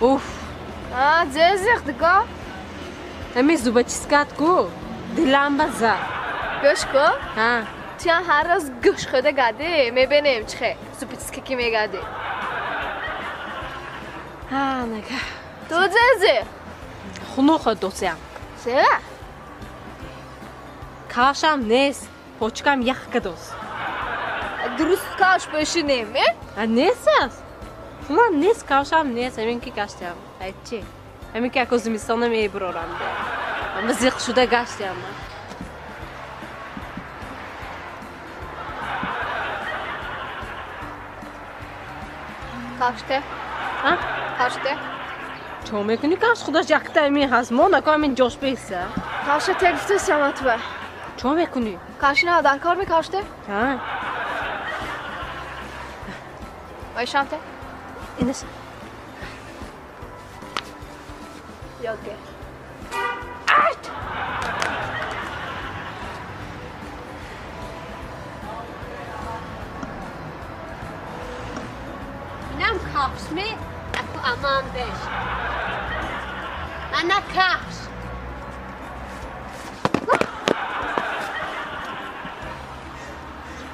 Уф. А, зезих дига? Ами зубочисткат ку. Дилам база. Гӯш ку? Ҳа. Туян ҳар рӯз гӯш хӯрда гадӣ, мебинем чихе. Зубочистка ки мегадӣ. Ҳа, нага. Ту зезих? Хунук хӯрдосиям. Чера? Кавшам нест, почкам ях кадос. Дуруст кавш пӯшинем, э? А нест аст. Ман нест, кавшам нест, ҳамин ки гаштям. Айчи? Ҳамин ки ако зимистона мебурорам. Ама зиқ шуда гаштям. Кавште? А? Кавште? Чо мекунӣ кавш худаш якта ҳамин ҳаст. Мо нако ҳамин ҷош беса. Кавша те гуфтасям атва. Чо мекунӣ? Кавшина дар кор мекавште? Ҳа. Вайшамте? Инаш. Ёд гир. Ат! Инам кавш ме, аку аман беш. Ана кавш.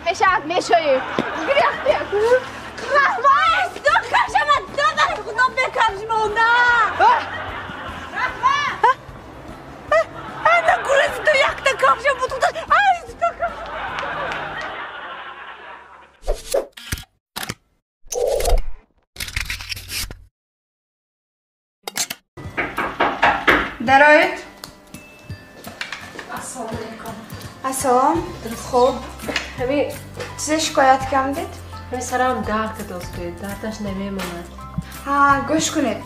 Мешавад, мешоӣ. Гиряхте. Раҳмат! Ду кавшама додам, худо бекавш монда. Раҳмат! Ана гурези ту якта кавша буд. Ай, ду кавш. Дароед. Ассалому алайкум. Ассалом. Хуб. Ҳами Чизе шикоят кардед? Ҳами сарам дард кардост, дардаш намемонад. Ҳа, гӯш кунед.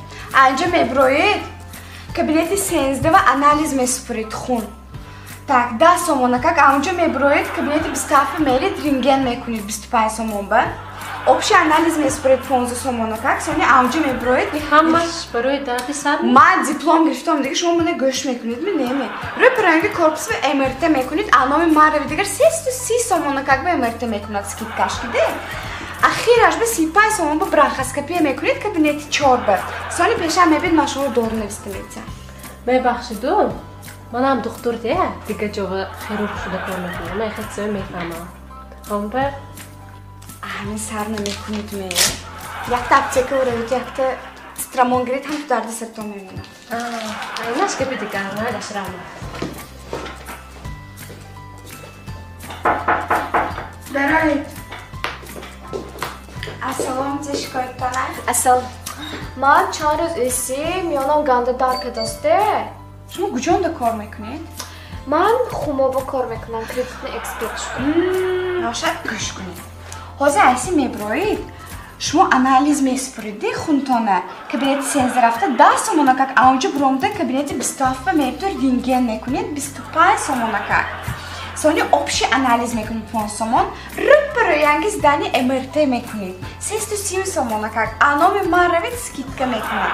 Анҷо меброед, кабинети сенздава анализ месупоред хун. Так, 10 сомона как анҷо меброед, кабинети 27 меред, рентген мекунед 25 сомон ба. Общий анализ месупоред 15 сомона как, сони анҷо меброед. Ҳамаш барои дарди сар? Ман диплом гирифтам, дига шумо мана гӯш мекунед, ми неме. Рӯи пиранги корпус ва МРТ мекунед, а номи ман рави дигар 330 сомона как ба МРТ мекунад скидкаш киде. Ахираш ба 35 сомон ба бронхоскопия мекунед кабинети 4 ба. Сони пешам мебид ман шумо дору нависта метиҳам. Мебахшиду, манам духтур де, дига ҷова хирург шуда кор мекунам. Ман хеле чизо мефаҳмам. Ҳамба ҳамин сар намекунед ме. Якта аптека уравед, якта цитрамон гиред, ҳам ту дарди сартон мемонад. Инаш гапи дигар, майлаш раҳмат. Дароед. Ассалом, чӣ шикояттона? Ассалом. Ман чанд рӯз эси миёнам ганда дард кардосте. Шумо куҷонда кор мекунед? Ман Хумоба кор мекунам, кредитный эксперт шудам. Ношад гӯш кунед. Ҳозир айси меброед, шумо анализ месупоред хунтона. Кабинети 13 рафта 10 сомона как, а онҷо буромда кабинети 27 мебтур рентген мекунед 25 сомона как. Сони общий анализ мекунед 5 сомон, рӯпароянги здани МРТ мекунед 330 сомона как, а номи ман равед скидка мекунад.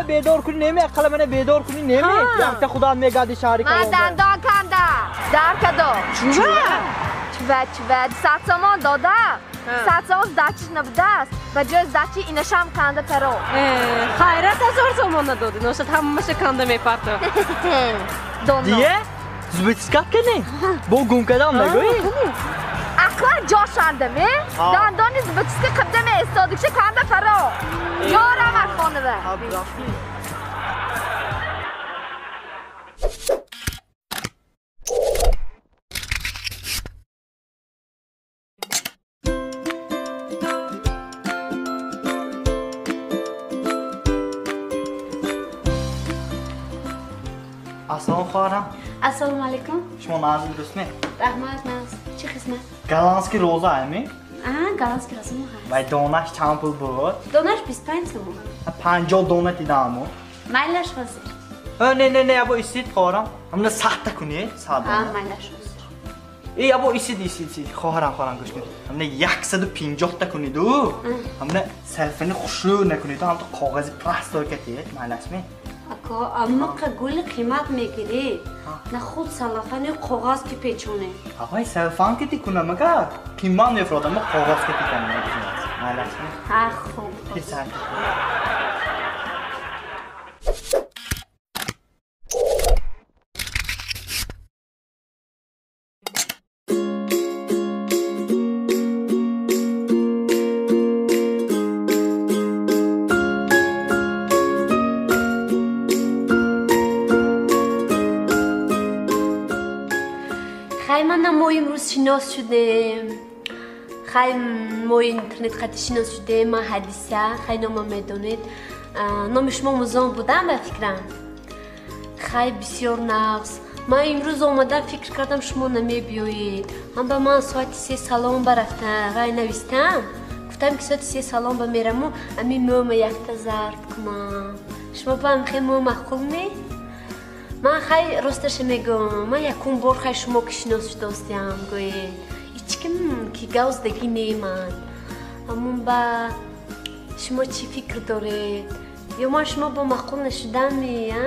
Бедор кунӣ неме, ақала мана бедор кунӣ неме. Якта худо мегади шаҳри калон. Ман дандон канда, дар кадо. Чува? Чува, чува. 100 сомон дода. 100 сомон сдачиш набудааст. Ба ҷои сдачи инашам канда паро. Хайрат 1000 сомон надоди. Ношад ҳамаша канда мепарто. Доно. Дие? Зубочисткат кунӣ? Бо гум кардам нагӯӣ? Ақлан ҷошанда ме? Дандони зубочистка қибда меистодикша канда паро. Ҷорамак хонава. Ассалому хоҳарам. Ассалому алайкум. Шумо нағз дурустме? Раҳмат, нағз. Чӣ хизмат? Голландский роза ами? А, голландский роза мо ҳаст. Вай донаш чанд пул буд? Донаш 25 сомон. 50 дона дидаму. Майлаш ҳозир. Не, не, не, ябо истид хоҳарам. Ҳамна садта кунед, 100 дона. А, майлаш ҳозир. Э, ябо истид, истид, истид. Хоҳарам, хоҳарам гӯш кунед. Ҳамна 150 та куниду. Ҳамна селфини хушрӯ накуниду, ҳамта коғази пластик катед, майлашми? Ако, аммақа гули қимат мегирӣ. На худ салафани коғаз ки печоне. Ағай, селфан ки тикунам, агар қимат мефуродам, коғаз ки тикунам. Майлашми? Ха, хуб. Шинос шудем. Хай мо интернет хати шинос шудем, ман Ҳадиса, хай нома медонед. Номи шумо Музон будам ба фикрам. Хай бисёр нағз. Ман имрӯз омадам, фикр кардам шумо намебиёед. Ҳам ба ман соати 3 салом барафтам, вай навистам. Гуфтам ки соати 3 салом ба мераму, ами мӯма якта зард кунам. Шумо ба ам хай мӯ маъқул ме? Ман хай росташа мегӯям, ман якум бор хай шумо ки шинос шудостиам, гӯед. Ҳечким ки гавздагӣ неман. Ҳамун ба шумо чӣ фикр доред? Ё ман шумо бо маъқул нашудамми, а?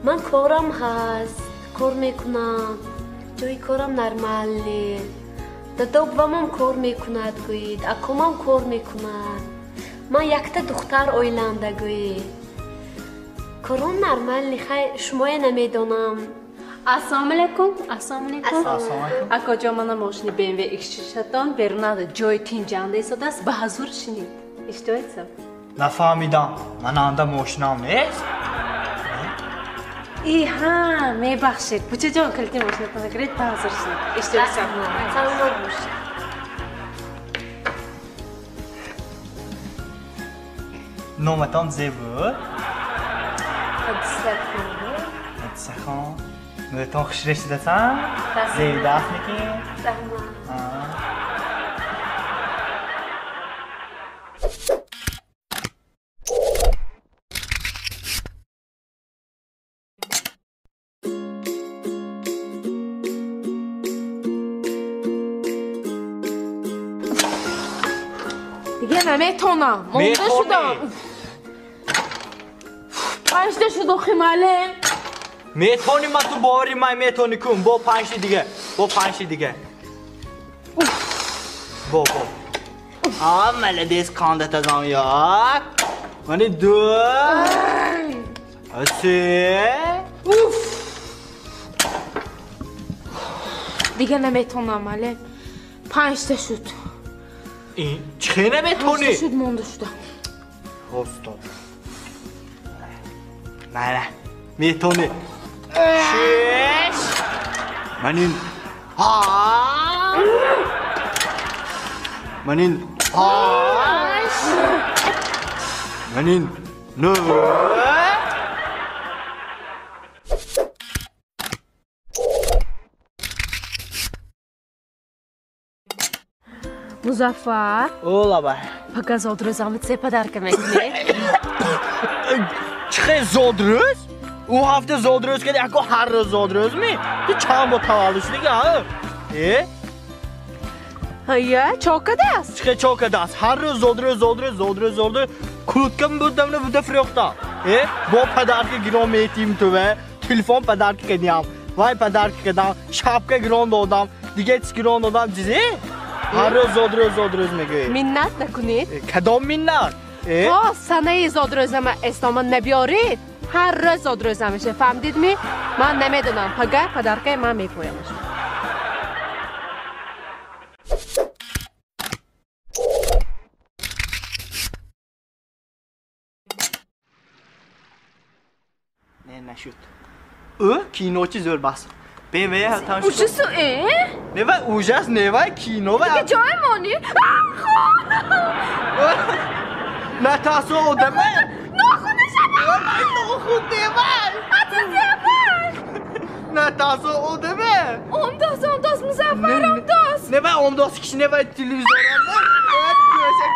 Ман корам ҳаст, кор мекунам, ҷои корам нормале. Дадо бувамам кор мекунад, гӯед, акомам кор мекунад. Ман якта духтар оилаамда, гӯед. Корон нормални, хай шумоя намедонам. Ассалому алайкум, ассалому алайкум. Ассалому алайкум. Акоҷон, мана мошини BMW X6-атон берунада ҷои тинҷанда истодааст, ба ҳазур шинед. Иштиҳоятсам? Нафаҳмидам, ман анда мошинам нест. И ҳа, мебахшед. Бучаҷон, калити мошинатонро гиред, ба ҳазур шинед. Иштиҳоятсам. Саломат бошед. Номатон зе буд? Ҳадиса хон. Ҳадиса хон. Мӯтон хушрӯ шудасан? Зебдаст мекунед? Раҳмат. Дига наметонам. Монда шудам. Панҷта шуд охи мале. Метони ма ту бовари май метони кун. Бо панҷти дига. Бо панҷти дига. Бо бо. А молодец қандатазам як. Мани ду. Се. Уф. Дига наметонам мале. Панҷта шуд. Ин чӣ наметони? Панҷта шуд монда шудам. Стоп. Мана, метони. Шеш. Манин ҳашт. Манин ҳашт. Манин нӯҳ. Музаффар. О, лабай. Пага зодрӯзамро се подарка мекунӣ? Чӣ зодрӯз? Ӯ ҳафта зодрӯз кард, яко ҳар рӯз зодрӯз ми? Ту чанд бор таваллуд шудига, ҳа? Э? Ҳая, чо кадааст? Чӣ чо кадааст? Ҳар рӯз зодрӯз, зодрӯз, зодрӯз, зодрӯз. Курткам бурдам, буда фурӯхтам. Э? Бо подарка гирон метим тува, телефон подарка кардям, вай подарка кардам, шапка гирон додам, дига чиз гирон додам, чизе? Ҳар рӯз зодрӯз, зодрӯз мегӯӣ. Миннат накунед. Кадом миннат? То санаи зодрӯзама эстома набиёред, ҳар рӯз зодрӯза меша. Фаҳмидед ми? Ман намедонам. Пага подаркаи ман мепоямаш. Не нашуд. Ӯ киночи зӯр бас. BMW танш. Ужасу Не вай ужас, не вай кино вай. Дига ҷой монӣ? Натасо одаме. Нохунашама. Вай нохун не вай. Натасо одаме. Омдос, омдос, Музаффар, омдос. Не вай омдос киши не вай телевизоранда. Вай гӯша.